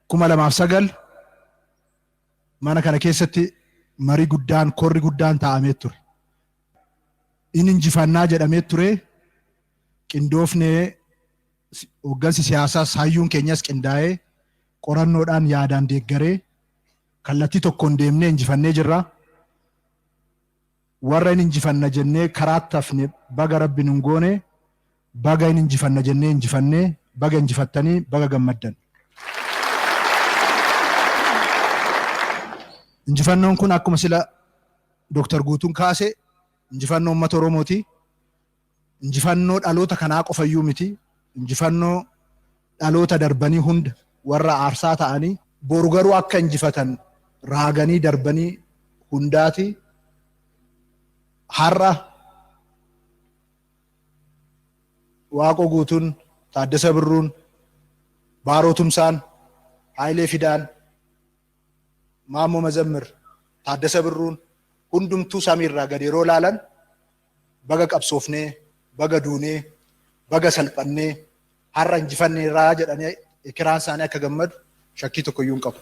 2009 mana kana keessatti marii guddaan, korri guddaan taa'amee ture. Inni injifannaa jedhamee ture. Qindoofnee hooggansi siyaasaas hayyuun keenyas qindaa'ee qorannoodhaan yaadaan deeggaree kallattii tokkoon deemnee injifannee jirra. Warra inni injifanna jennee karaatti hafne baga rabbi nun goone, baga inni injifanna jennee injifannee, baga injifattanii, baga gammaddan. Injifannoon kun akkuma sila Dooktar Guutuun kaase injifannoo uummata Oromooti. Injifannoo dhaloota kanaa qofayyuu miti. Injifannoo dhaloota darbanii hunda warra aarsaa ta'anii boru garuu akka injifatan raaganii darbanii hundaati. Har'a Waaqoo Guutuun, Taaddasa Birruun, Baaroo Tumsaan, Haayilee Fidaan, Maammoo Mazammir, Taaddasa Birruun hundumtuu samiirraa gad yeroo laalan baga qabsoofnee, baga duunee, baga salphannee, har'a injifanneerraa jedhanii ekiraan isaanii akka gammadu shakkii tokkoyyuu hin qabu.